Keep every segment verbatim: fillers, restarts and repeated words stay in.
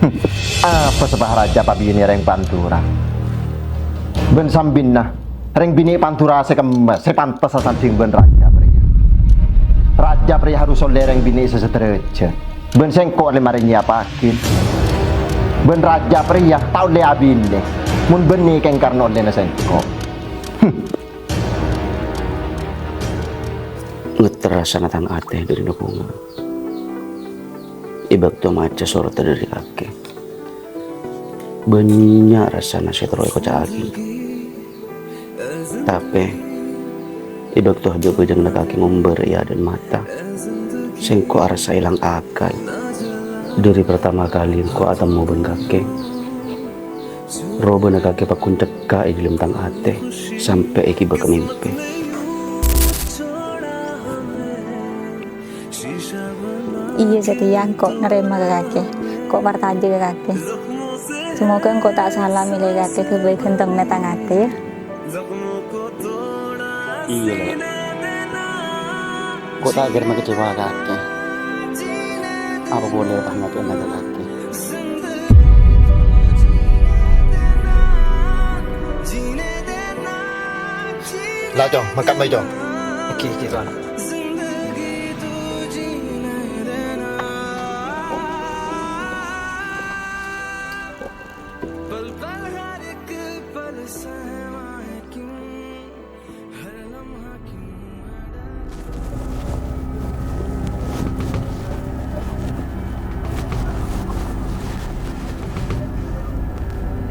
Apa sè bâ' Rajab abinè rèng Pantura? Bân sambinna, rèng binè' Pantura sè kemma sè pantessa sandhing bân Rajab rèya. Rajab rèya harus ollè rèng binè' sè sadhâjâ. Bân sèngko' lè marè nyèyappaghi. Bân Rajab rèya ta' ollè abinè. Mon bânnè kèng karna ollèna sèngko'. Ngetter rassana tang atè dhâri no-bhunga. È bâkto maca sorotta dhâri kakè. Bânnya' rassana sè terro èkoca'aghi. Tapè, è bâkto jhâ'-bhâjângnga kakè ngombâr è adâ'na mata, sèngko' arassa èlang akal. Dhâri partama kalè engko' atemmo bân kakè. Robâna kakè pagghun cekka' è dhâlem tang atè, sampè' èghibâ ka mèmpè. Iyâ, satèya engko' narèma ka kakè, engko' parcajâ ka kakè. Semoga engko' ta' sala mèlè kakè ghâbây ghântengnga tang atè, yâ. Iyâ, Lè'. Engko' ta' kèra makecewa kakè. Apa polè panyakè'na kakè? La, Cong, mangkat, mayu, Cong. Oke, oke, Tuan.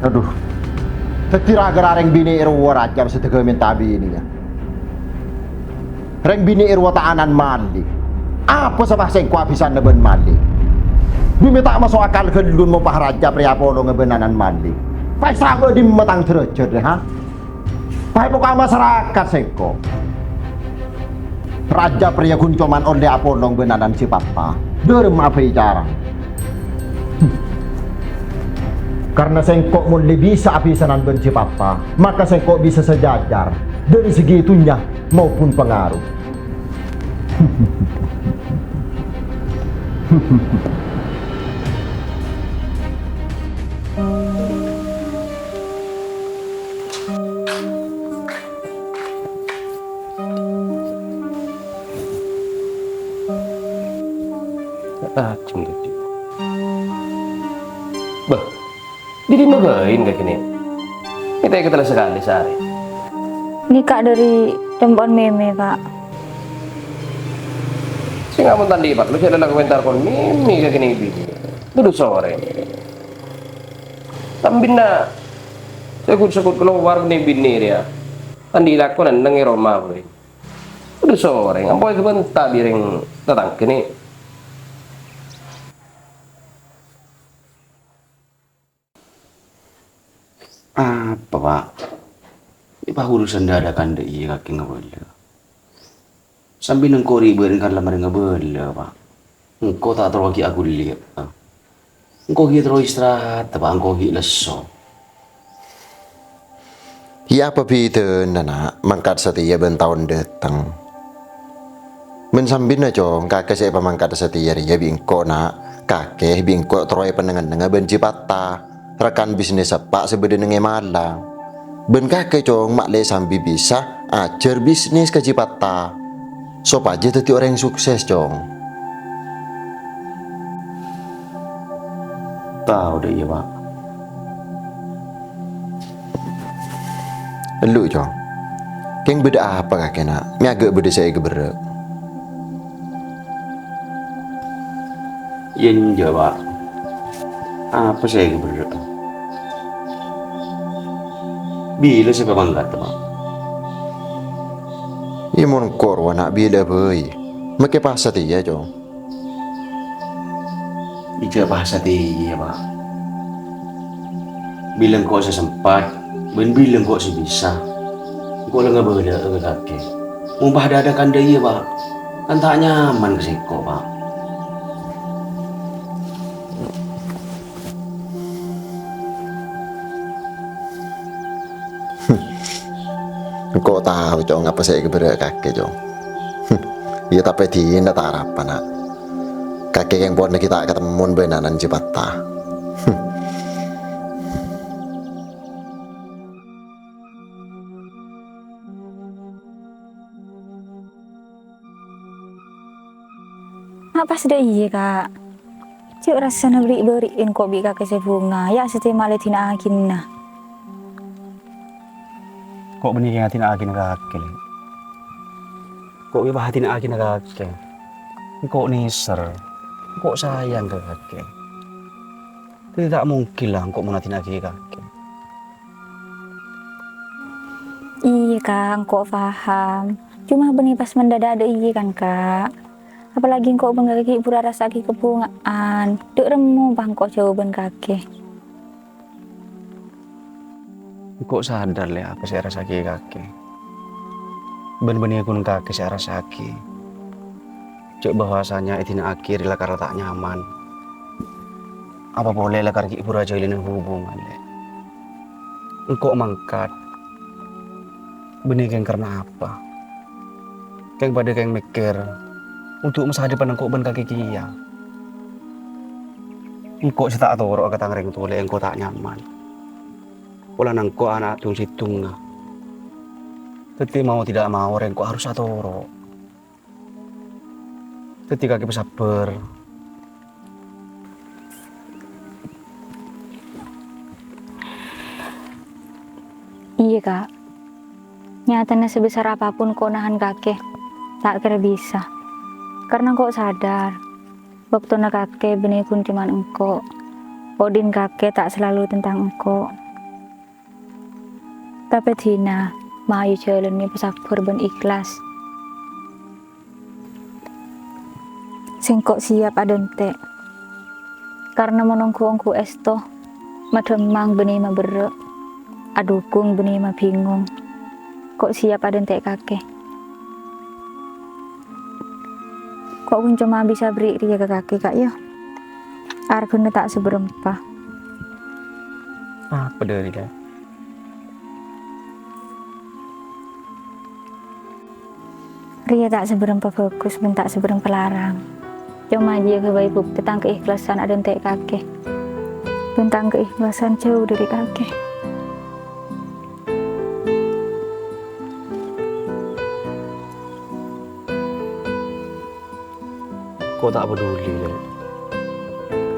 Adhu. Dhâddhi ra-ghârâ rèng binè' rowa Rajab sè dhâgâ mènta abinèya. Rèng binè' rowa ta' ana'na malèng. Apa sè pas sèngko' abisana bân malèng? Dhumè ta' maso' akal ghâllu mon pas Rajab rèya apolonga bân ana'na malèng. Pas ta' bâdhimma tang dârâjhât rè, ha? Pas èpoka masarakat sèngko'. Rajab rèya ghun coma ollè apolong bân ana'na Cipatta. Dhâremma abhâi cara. Karna sèngko' mon lè bisa abisanan bân Cipatta, maka sèngko' bisa sajhâjhâr dhâri segi dhunnya maupun pangaruh. Rajin, Dek. Bâh, dâri dimma bhâi kakè nè? Mè' ta' èkatella sakalè saarè. Nèka dâri tempo'na Mèmè, Pak. Sènga' mon ta' andi' parlo jhâ' la komentar kon Mèmè kakè nè binè'. Dudu sorè. Sambinna sè ghut-saghut kalowar bân binè' rèya. Ta' andi' lako nenneng è roma bhâi. Dudu sorè, ampo èkabânta bi' rèng tatangghâ nè. Apa, Pak? Nè pas urusan dâ'-adâ' kandhâ iyâ kakè ngabâlâ. Sambi engko' rè' bâreng kan la marè ngabâlâ, Pak. Engko' ta' terro ghi' aghuli, Pak. Engko' ghi' terro istirahat, Pak. Engko' ghi' lesso. Iyâ, apa bhidhâna, Na', mangkat satèya bân taon dâteng? Bân sambina, Cong, kakè sè èpamangkat satèya rèya bi' engko', Na'. Kakè bi' engko' terro èpanneng-ennengnga bân Cipatta, rekan bisnis eppa' sè bâdâ neng è Malang. Bân kakè, Cong, ma' lè sambi bisa ajhâr bisnis ka Cipatta, sopajâ dhâddhi orèng sukses, Cong. Tao dâ' iyâ, Pak. Ellu, Cong. Kèng bâdâ apa kakè, Na'? Mè' aghâ' bâdâ sè èghâbârrâ'. Iyâ, enjâ', Pak. Apa sè èghâbârrâ'? Bilâ sè pamangkat, Pak? Iyâ, mon engko' rowa, Na', bilâ bhâi. Makè pas satèya, Cong. Ijâ pas satèya, Pak. Bilâ engko' sè sempat, bân bilâ engko' sè bisa, engko' la ngabâlâ'â ka kakè. Mon pas dâ'-adâ' kandhâ iyâ, Pak, kan ta' nyaman ka sèngko', Pak. Engko' tao, Cong, apa sè èghâbârrâ' kakè, Cong. Iyâ, tapè dinah ta' arapa, Na'. Kakè kèng pon ghi' ta' katemmon bân ana'na Cipatta. Pas dâ' iyâ, Ka'. Jhâ' rassana bâri'-bâri'in ko' bi' kakè sè bhunga, ya' sè tèma' lè dina'aghina. Ko' bânnè kèng adina'aghina ka kakè, Lè'. Ko' bi' pas adina'aghina ka kakè. Engko' nèser. Engko' sayang ka kakè. Dhâddhi ta' mongghil la engko' mon adina'aghi kakè. Iyâ, Ka', engko' paham. Coma bânnè pas mendadak dâ' iyâ kan, Ka'. Apalagi engko' bân kakè ghi' bhuru arassa'aghi kabhunga'an. Dâ' remmo pas engko' jhâu bân kakè. Engko' sadar, Lè', apa sè èrassa'aghi kakè. Bân bânnè ghun kakè sè arassa'aghi. Jhâ' bahwasanya èdina'aghi rè lakar ta' nyaman. Apa polè lakar ghi' bhuru ajhâlâna hubungan, Lè'. Engko' mangkat. Bânnè kèng karna apa? Kèng padâ kèng mèkkèr, untuk masa depan engko' bân kakè kèya. Engko' sè ta' atoro'a ka tang rèng towa, Lè', engko' ta' nyaman. Polana engko' ana' dung-sèdungnga. Dhâddhi mau tidak mau rèng engko' harus atoro'. Dhâddhi kakè pasabbhâr. Iyâ, Ka'. Nyatana sabesar apapun ko' nahan kakè, ta' kèra bisa. Karna ko' sadar, bâktona kakè bânnè ghun coma engko'. Odi'na kakè ta' salalu tentang engko'. Tapè dina, mayu jhâlâna pasabbhâr bân ikhlas. Sèngko' siap adântè'. Karna mon ongghu-ongghu èsto, madhemmang bânnè maberrâ', adhukung bânnè mabhingong. Ko' siap adântè' kakè. Ko' ghun coma bisa bherri' rèya ka kakè, Ka', yâ. Arghâna ta' sabârâmpa. Apa dhâri, Lè'? Rèya ta' sabârâmpa bhâghus bân ta' sabârâmpa larang. Coma jiyâ ghâbây bhuktè tang kaikhlasan adântè' kakè. Bân tang kaikhlasan jhâu dhâri kakè. Ko' ta' paduli, Lè'.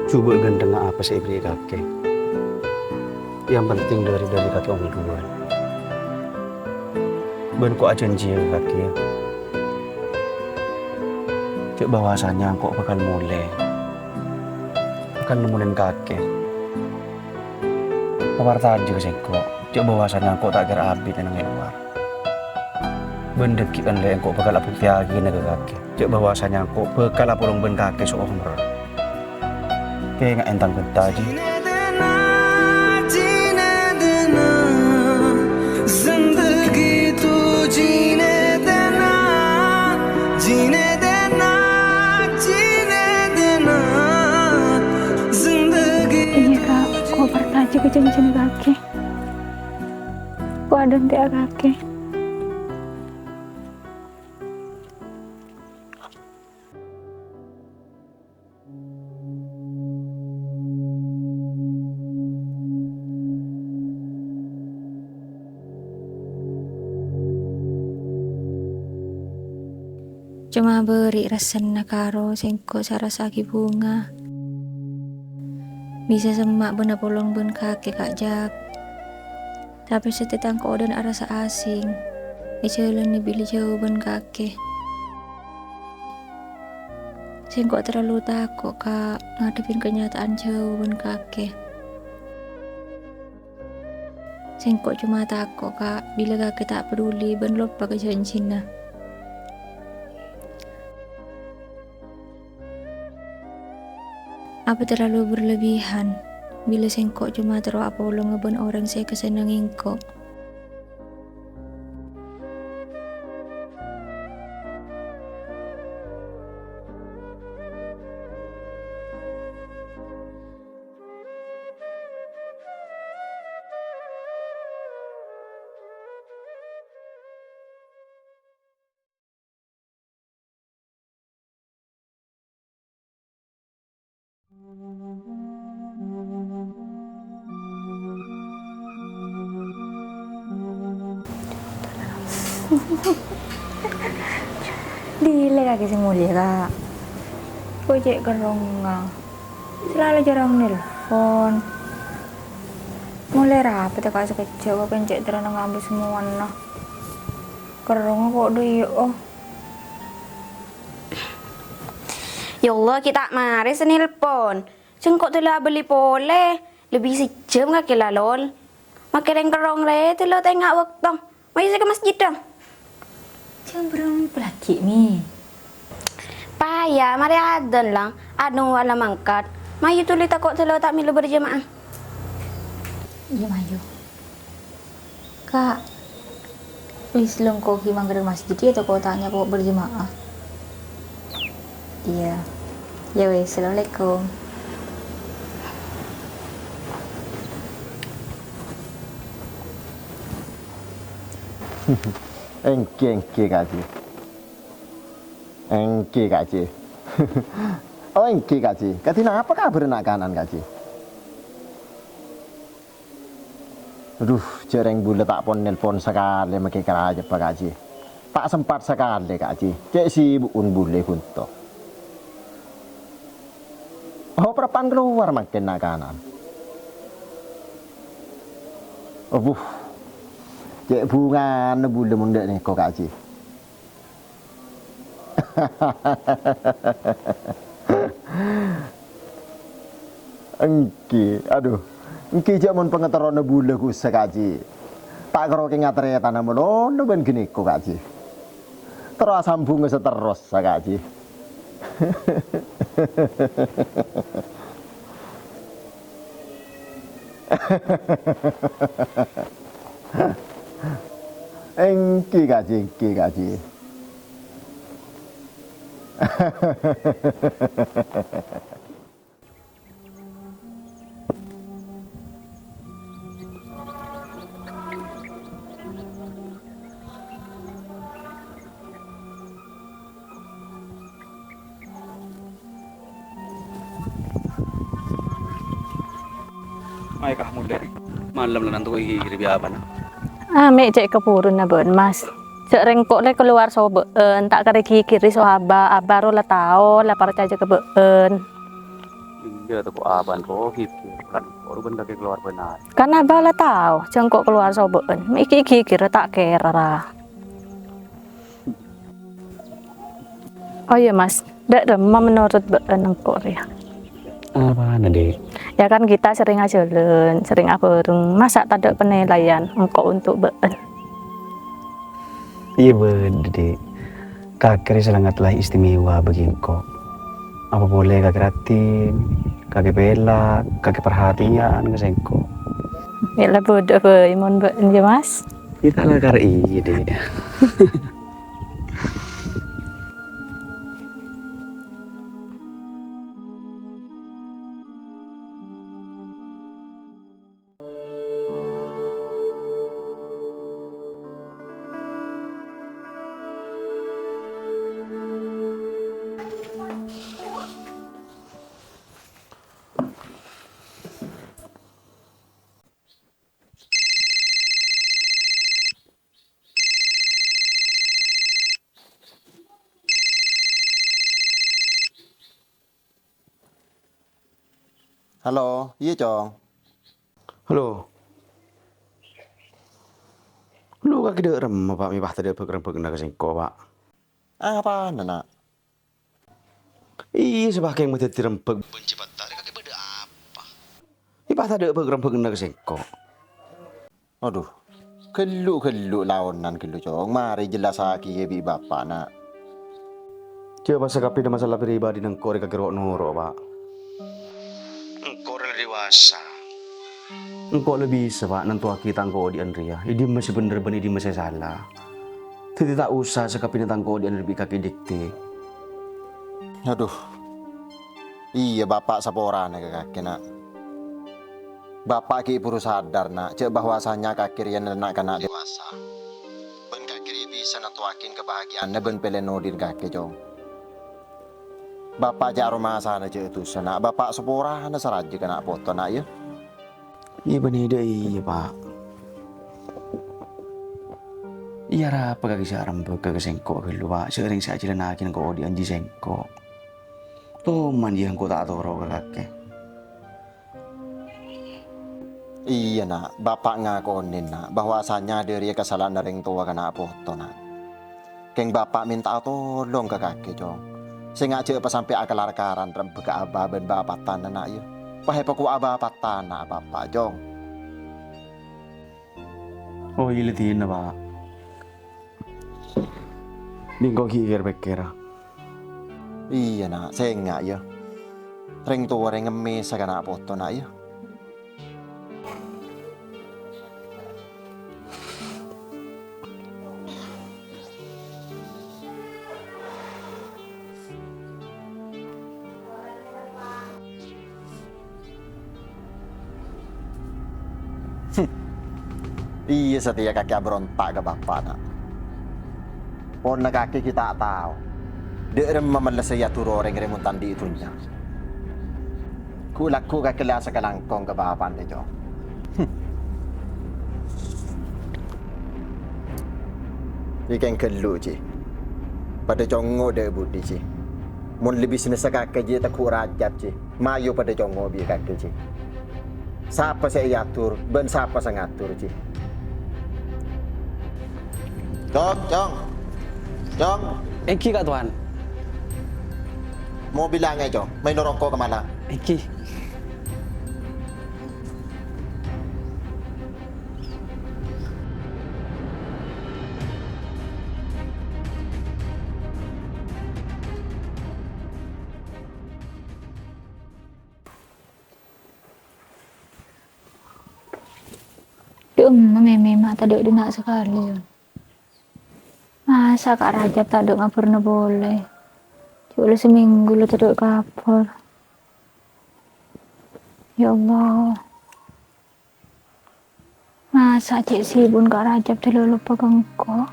Jhubâ' ghântengnga apa sè èberri' kakè. Yang penting dhâri, dhâri kakè ongghuwân. Bân ko' ajhânjhiyâ ka kakè, yâ. Jhâ' bahwasanya ko' bhâkal molè. Bhâkal nemmonin kakè. Paparcajâ ka sèngko', jhâ' bahwasanya ko' ta' kèra abit è neng è lowar. Bân dhâggi'ân, Lè', engko' bhâkal abhuktèyaghina ka kakè, jhâ' bahwasanya engko' bhâkal apolong bân kakè saomor. Kènga'è tang bhânta, Ji. Iyâ, Ka', ko' parcajâ ka janjina kakè. Ko' adântè'a kakè. Coma bâri' rassana karo sèngko' sè arassa'aghi bhunga. Bisa semma' bân apolong bân kakè, Ka', Jhâk. Tapè satèya engko' dhân arassa asing, èjhâlâna bilâ jhâu bân kakè. Sèngko' terlalu tako', Ka', ngadhebbhi kenyataan jhâu bân kakè. Sèngko' coma tako', Ka', bilâ kakè ta' paduli bân loppa ka janjina. Apa terlalu berlebihan bilâ sèngko' coma terro apolonga bân orèng sè èkasennengngè engko'? Dilè kakè sè molja, Ka'. Kok cè' kerrongnga? Sè la jârâng nelpon. Molè rapat, Kak, sakejjhâ', kok cè' terrona ngambu samowana. Kerrongnga kok dhu iyâ, oh. Ya Allah, ghi' ta' marè sè nelpon. Sèngko' dâlâ abâli polè. Lebbi sajjhâm kakè la, Lol. Makè rèng kerrong rè dâlâ ta' enga' bâkto. Mayu sè ka masjid, dong. Jhâ' bârâmpa laghi', Mi? Paya, marè adzan, Lang. Anu, la mangkat. Mayu dhuli, tako' dâlâ ta' mèlo berjamaah. Iyâ, mayu. Kak, wis lengko ghi' mangkat ka masjid, iyâ, tako' ta' nyapa berjamaah. Iyâ. Ya wis, assalamualaikum. Èngghi, èngghi, Kak Ji. Èngghi, Kak Ji. Oh, èngghi, Kak Ji. Kadhi napa kabhârra na'-kana'an, Kak Ji? Adhu, jhâ' rèng bulâ ta' pon-nelpon sakalè makè karajebbhâ, Kak Ji. Ta' sempat sakalè, Kak Ji. Cè' sibu'en bulâ è bhunto. Oh, parappa'na kalowar mangkèn na'-kana'an. Obuh. Cè' bhungana bulâ mon dâ' nèko, Kak Ji. Èngghi, adhu. Èngghi jhâ' mon pangaterrona bulâ ghusa, Kak Ji. Ta' karo kèng atarètana malolo bân ghânèko, Kak Ji. Terro asambhungnga saterrossa, Kak Ji. Èngghi, Kak Ji, èngghi, Kak Ji. Ayo, Kak, molè. Malem la nanto ghi' ghiri bi' abâ'na. Ah, mè' cè' kaburuna bâ'na, Mas. Jhâ' rèng engko' lè kalowar sobâ'ân, ta' karè ghighiri so abâ', abâ' ro la tao, la parcajâ ka bâ'ân. Iyâ, tako' abâ'na ro ghighir, kan engko' ro bân kakè kalowar bân arè. Kan abâ' la tao, jhâ' engko' kalowar sobâ'ân, mè' ghi' ghighir ta' kèra ra. Oh iyâ, Mas, dâ' remma menurut bâ'ân engko' rèya? Apana, Dek? Ya kan kita sering ajhâlân, sering abhâreng, masa' tadâ' penilaian engko' untuk bâ'ân? Iyâ bâdâ, Dek. Kakè rè sangat la istimewa bagi engko'. Apa polè kakè raddhin, kakè pèla', kakè parhatèyan ka sèngko'. Mè' la bâdâ bhâi mon bâ'ân, yâ, Mas? Kita la kar iyâ, Dek. Halo, iyâ, Cong. Halo. Lu kakè dâ' remma, Pa', mè' pas tadâ' bâk-rembâkna ka sèngko', Pa'? Apana, Na'? Iyâ, sè pakèng madhâddhi rembâk bân Cipatta rè kakè bâdâ apa? Iyâ, pas tadâ' bâk-rembâkna ka sèngko'. Adhu, ghellu'-ghellu' laonan ghellu', Cong. Marè jellassaghi bi' Bapa', Na'. Jhâ' pas sakabbhiyânna masalah pribadina engko' rè kakè ro'-noro', Pa'. Engko' rè la dewasa. Engko' la bisa, Pa', nantowaghi tang koḍi'ân rèya, è ḍimma sè bhender bân è ḍimma sè sala. Dhâddhi ta' osa sakabbhiyânna tang koḍi'ân rè bi' kakè ḍikte. Adhu. Iyâ, Bapa' saporana ka kakè, Na'. Bapa' ghi' bhuru sadar, Na', jhâ' bahwasanya kakè rèya na'-kana' dewasa. Bân kakè rèya bisa nantowaghi kabahagiyâanna bân pèlèna oḍi'na kakè, Cong. Bapa' jhâ' aromasana jhâ' dhusa, Na'. Bapa' saporana sarajâ ka na' poto, Na', yâ. Iyâ, bânnè ḍâ' iyâ, Pa'. Iyâ, arapa kakè sè arembhâghâ ka sèngko' ghâllu, Pa', sè orèng sè ajhâlânnaghi nangko' oḍi' anḍi' sèngko'. Toman, yâ, engko' ta' atoro' ka kakè. Iyâ, Na'. Bapa' ngakonè, Na', bahwasanya dâriyâ kasala'anna rèng towa ka na' poto, Na'. Kèng Bapa' mènta'a tolong ka kakè, Cong. Sènga' jhâ' pas sampè' akalar-karan rembhâ ka Aba bân Bapatana, Na', yâ. Pas èpakowa Bapatana, Bapa', Cong. Oh, iyâ, la dinah, Pa'. Bi' engko' ghi' kèr-pèkkèra. Iyâ, Na', sènga', yâ. Rèng towa rèng ngemmèsa ka na' poto, Na', yâ. Iyâ, satèya kakè aberonta' ka Bapa'na. Ponna kakè ghi' ta' tao dâ' remma mellessa èyator orèng rèya mon ta' andi' dhunnya. Ghu'-lagghu' kakè la sakalangkong ka Bapa'na, Cong. Èkèng ghâllu, Ji. Padâ congo' dâ' budi, Ji. Mon la bisnessa kakè, Ji, tegghu' Rajab, Ji. Mayu padâ congo' bi' kakè, Ji. Sapa sè èyator bân sapa sè ngator, Ji? Cong, Cong. Cong. Èngghi, Ka' Towan. Mobil angèn, Cong. Maèno roko' ka Malang. Èngghi. Dâ' emma mè' ma' tadâ' dinna' sakalè, Yon. Masa Ka' Rajab tadâ' ngabhârna polè? Jhâ' la samènggu la tadâ' kabhâr. Ya Allah. Masa cè' sibun Ka' Rajab tadâ' loppa ka engko'?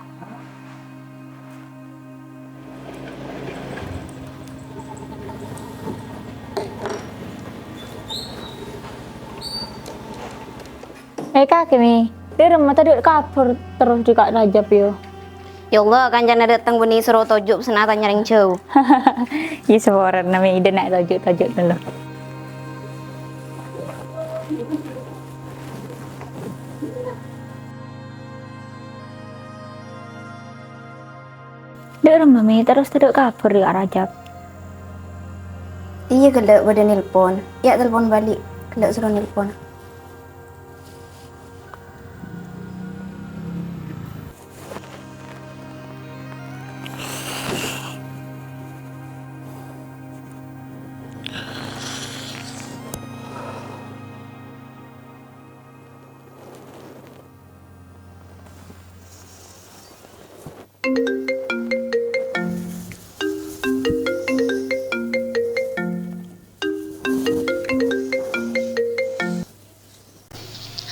Eh, kakè, Mi. Dâ' remma tadâ' kabhâr terros dâri Ka' Rajab, yâ? Ya Allah, kancana dâteng bânnè soro toju' pesenna tanya rèng jâu. Iyâ, saporana, Mi. Dâ' na' toju'-toju' dulu. Dâ' remma, Mi, terros tadâ' kabhâr dâri Ka' Rajab? Iyâ, ghellâ' bâdâ nelpon. Yâ, telpon bâli'. Ghellâ' soro nelpon.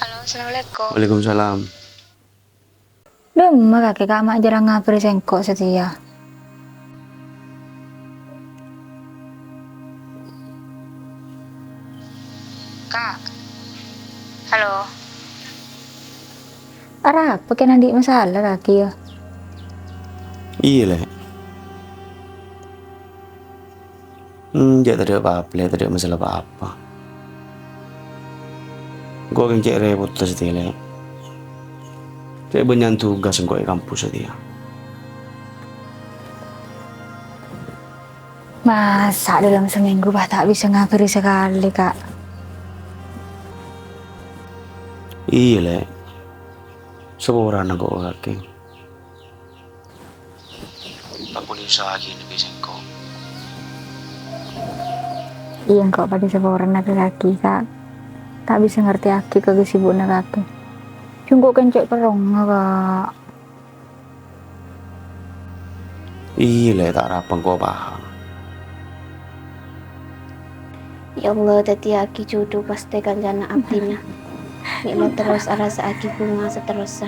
Halo, assalamualaikum. Waalaikumsalam. Dâ' emma kakè, Ka', ma' jhârâng ngabhâri sèngko' satèya? Ka'. Halo. Arapa kèng andi' masalah, kakè, yâ? Iyâ, Lè'. Enjâ', tadâ' pa-apa, Lè', tadâ' masalah pa-apa. Engko' kèng cè' rèpotta satèya, Lè'. Cè' bânnya'an tugas engko' è kampus satèya. Masa' dâlem samènggu, bâh, ta' bisa ngabhâri sakalè, Ka'? Iyâ, Lè'. Saporana engko' kakè. Paghun èusaha'aghi nèka sèngko'. Iyâ, engko' padâ saporana ka kakè, Ka'. Ta' bisa ngartèyaghi ka kasibu'na kakè. Jhâ' engko' kèng cè' kerrongnga, Ka'. Iyâ, Lè', ta' arapa engko' paham. Ya Allah, dhâddhiyâghi judhu pas tè kancana abdhina. Mè' la terros arassa'aghi bhunga saterrossa.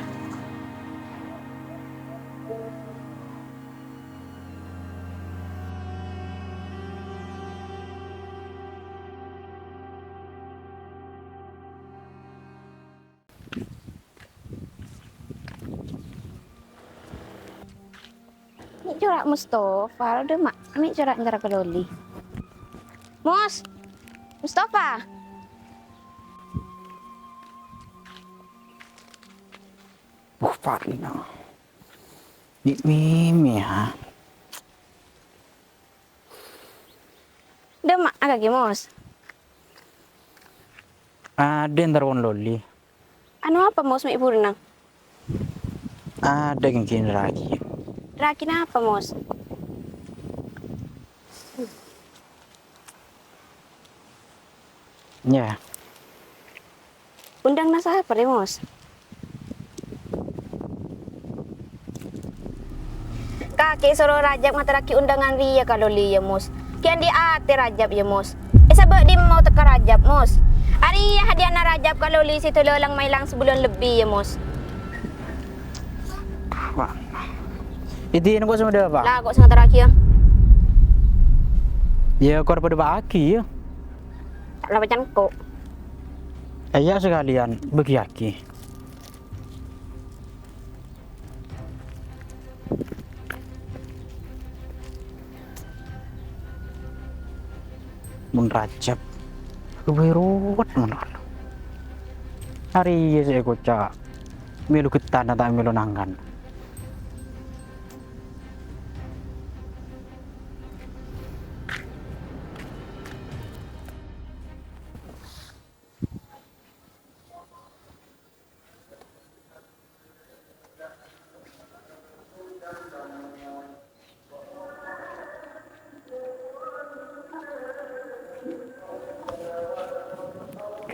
Mè' cora' Mustafa, lo dâ' ma', mè' cora' entar ka Loli. Mos. Mustafa. Buh, Fatina. Di' mimi, ha? Dâ' emma' kakè, Mos? Adâ' entar pon loli. Anu apa, Mos, mè' burna? Adâ' kèng-kèng ragi. Ragi napa, Mos? Iyâ. Ondhânganna sapa rè, Mos? Kakè soro Rajab ngaterraghi ondhângan rèya ka Loli, yâ, Mos. Ghi' andi' atè Rajab, yâ, Mos. È sabâ' dimma otekka Rajab, Mos? Arèya hadiana Rajab ka Loli sè dâlâlang maèlang sabulân lebbi, yâ, Mos. Wah. Idina kok sè madâpa'? Lah, kok sè ngaterraghi, yâ? Yâ, kor padâ bâ'âghi, yâ. La pacan kok. Iyâ, sakalèyan bâgiyâghi. Mon Rajab, luwih ruwet mon. Arèya sè èkoca' mèlo ghettana ta' mèlo nangkan.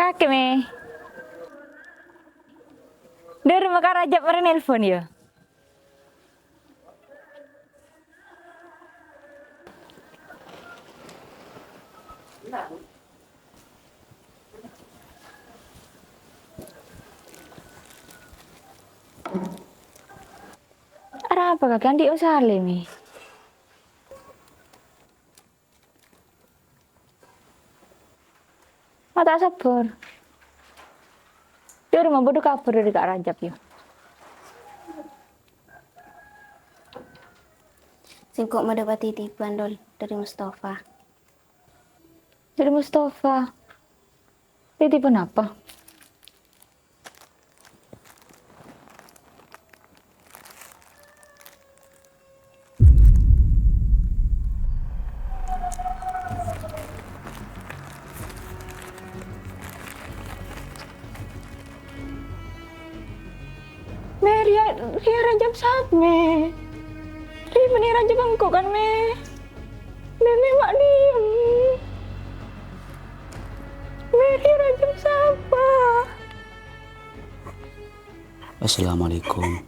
Kakè, mè. Dâri maka Rajab marè nelpon, yâ? Arapa, kakè, andi' Om Salim, è? Ma' ta' sabbhâr. Dâri ma' bâdâ kabhâr dâri Ka' Rajab, yâ? Sèngko' madâpa' titipan, Dol, dâri Mustafa. Dâri Mustafa? Titipan apa? Mè, rèya, rèya Rajab sapa, Mè? Rèya bânnè Rajab engko', kan, Mè? Mè, Mè, ma' diyem. Mè, rèya Rajab sapa? Assalamualaikum.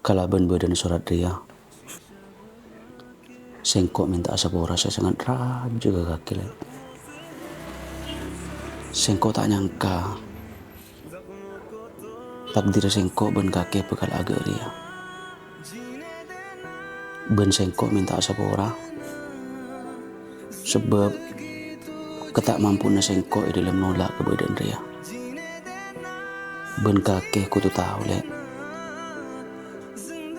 Kalabân bâdâna sorat rèya, sèngko' mènta'a sapora sè sanget rajâ ka kakè, Lè'. Sèngko' ta' nyangka takdir sèngko' bân kakè bhâkal aghâ' rèya. Bân sèngko' mènta'a sapora, sabâb katamampuna sèngko' è dâlem nola' kabâdâ'ân rèya. Bân kakè kodhu tao, Lè',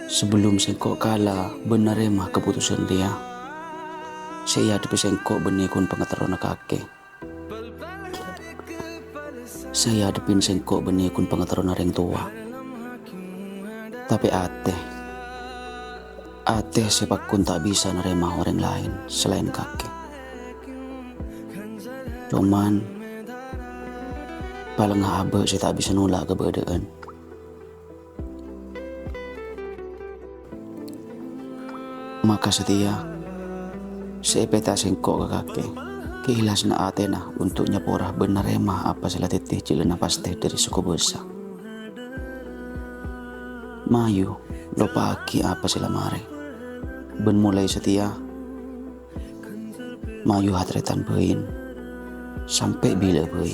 sabellunna sèngko' kala bân narèma kapotosan rèya, sè èadhebbhi sèngko' bânnè ghun pangaterrona kakè. Sè èadhebbhi sèngko' bânnè ghun pangaterrona rèng towa. Tapè atè, atè sè pagghun ta' bisa narèma orèng laèn salaèn kakè. Coman, palengnga abâ' sè ta' bisa nola' kabâdâ'ân. Maka satèya sè èpènta' sèngko' ka kakè, kaèhlassanna atèna untuk nyapora bân narèma apa sè la dhâddhi jhâlânna pastè dâri sè kobâsa. Mayu, loppaaghi apa sè la marè, bân molaè satèya mayu ha-tarètan bhâi, sampè' bilâ bhâi,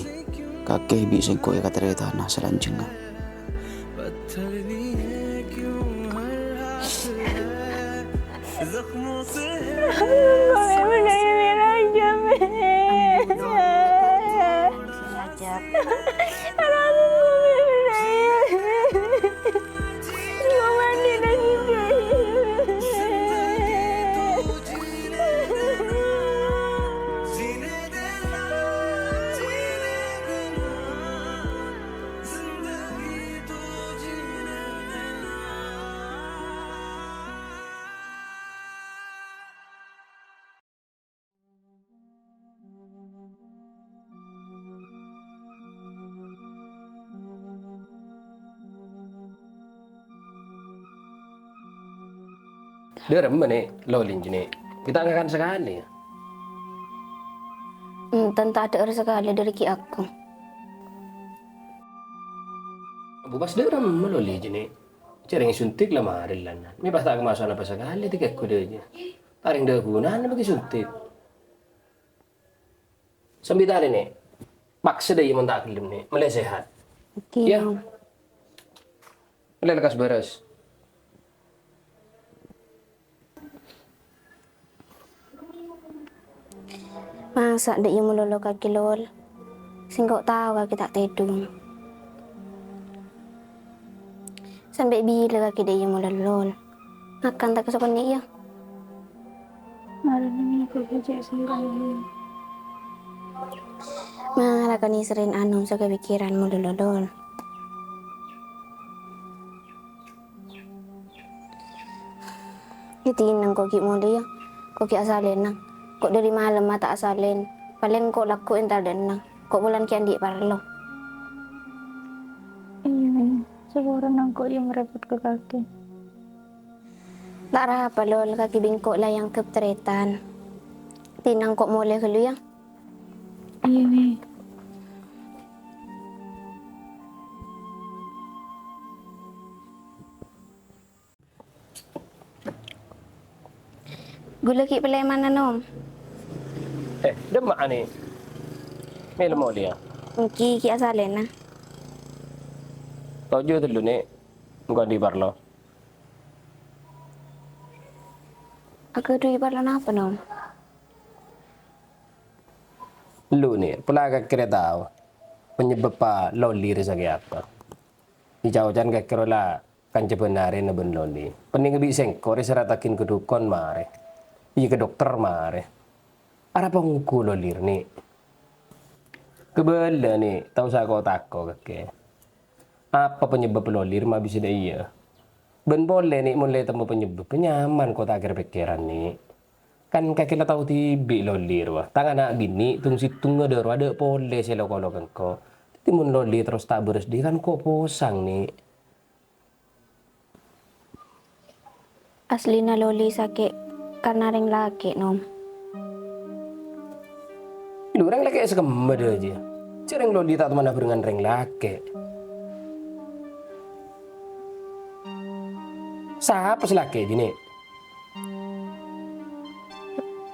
kakè bi' sèngko' èka-tarètana salanjhângnga. Dâremma, Nè', Loli, Nè'. Ghi' ta' ngakan sakalè, yâ? Enten, ta' adhâ'âr sakalè dâri ghi' aku. Bu, pas dâremma, Loli, Nè'. Jhâ' rèng èsuntik la marè, lan. Mè' pas ta' kamaso'an apa sakalè, tèkèk ghudâ, yâ. Ta' rèng dhâghuna, apa ghi' suntik? Sambitan, Nè'. Paksa dâ' iyâ mon ta' ghellem, Nè'. Mellè sehat. Oke, yâ. Om. Mellè lekkas bârâs. Masa' dâ' iyâ malolo kakè, Lol? Sèngko' tao kakè ta' tèdung. Sampè' bilâ kakè dâ' iyâ malolo, Lol? Ngakan ta' kasokanè, yâ? Marèna mènangka cè' sèngko'. Mara kanèserrèn anom sè kapèkkèran malolo, Lol. Yâ, dinah engko' ghi' molè, yâ. Engko' ghi' asalèna. Engko' dâri malem ma' ta' asalèn. Palèng engko' lagghu' entar dâ' enneng. Engko' polana ghi' andi' parlo. Iyâ, Mè'. Saporana engko' ghi' marèpot ka kakè. Ta' arapa, Lol, kakè bi' engko' la èangghep tarètan. Dinah engko' molè ghâllu, yâ. Iyâ, Mè'. Ghulâ ghi' palèmana, Nom. Eh, dâ'emma'a, Nè'? Mè' la molèya? Èngghi, ghi' asalèna. Toju' ghâllu, Nè'. Engko' andi' parlo. Aghâdhuwi parlo napa, Nom? Lu, Nè', pola kakè rè tao panyebâbbhâ Loli rè sakè' apa. È ca'-oca'an kakè rè la kanca bân arèna bân Loli. Pennèngnga bi' sèngko' rè sèrataghin ka dhukon marè. Iyâ, ka dokter marè. Arapa ongghu Loli rè, Nè'? Kabâlâ, Nè', ta' osa ko-tako kakè. Apa panyebâb Loli rè ma' bisa dâ' iyâ? Bân polè, Nè', mon la ètemmo panyebâbbhâ, nyaman ko ta' kèr-pèkkèran, Nè'. Kan kakè la tao dhibi' Loli rè, wa. Tang ana' binè', dhung-seddhungnga dâ' rowa dâ' polè sè lo-kolo ka engko'. Dhâddhi mon Loli terros ta' bârâs dhi kan ko' posang, Nè'. Aslina Loli sakè' karna rèng lakè', Nom. Lu, rèng lakè' sakemma dâ' jiyâ. Jhâ' rèng Loli ta' toman abhârengan rèng lakè'. Sapa sè lakè' jiyâ, Nè'?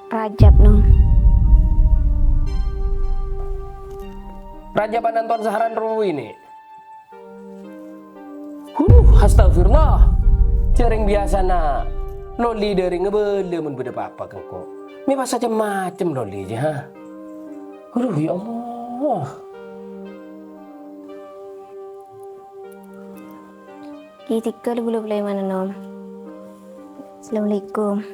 Rajab, Nom. Rajab ananton saharan rowa, Nè'. Huh, astagfirullah. Jhâ' rèng biyasana Loli dâri ngabâlâ mon bâdâ pa-apa ka engko'. Mè' pas cem-macem Loli jiyâ, ha? Aduh, ya Allah. Ghi' tèghâl bulâ palèmana, Nom. Assalamualaikum.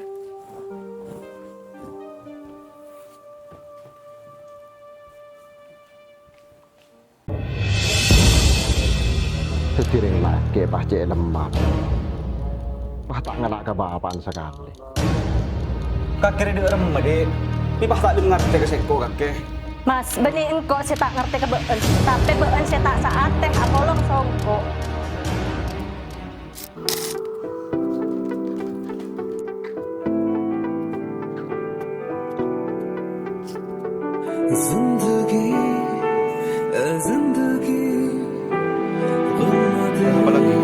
Dhâddhi rèng lakè' pas cè' lemma. Pas ta' ngala' ka bapa'na sakalè. Kakè rè dâ' remma, Dik. Mè' pas ta' dhung ngartè ka sèngko', kakè. Mas, bânnè engko' sè ta' ngartè ka bâ'ân, tapè bâ'ân sè ta' saatè apolong songko'. Apa lagi?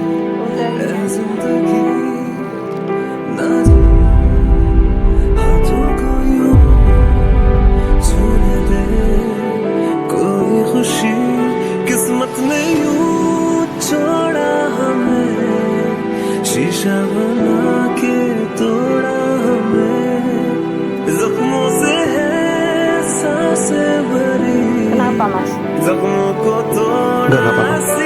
Kenapa, Mas? Nggak apa-apa.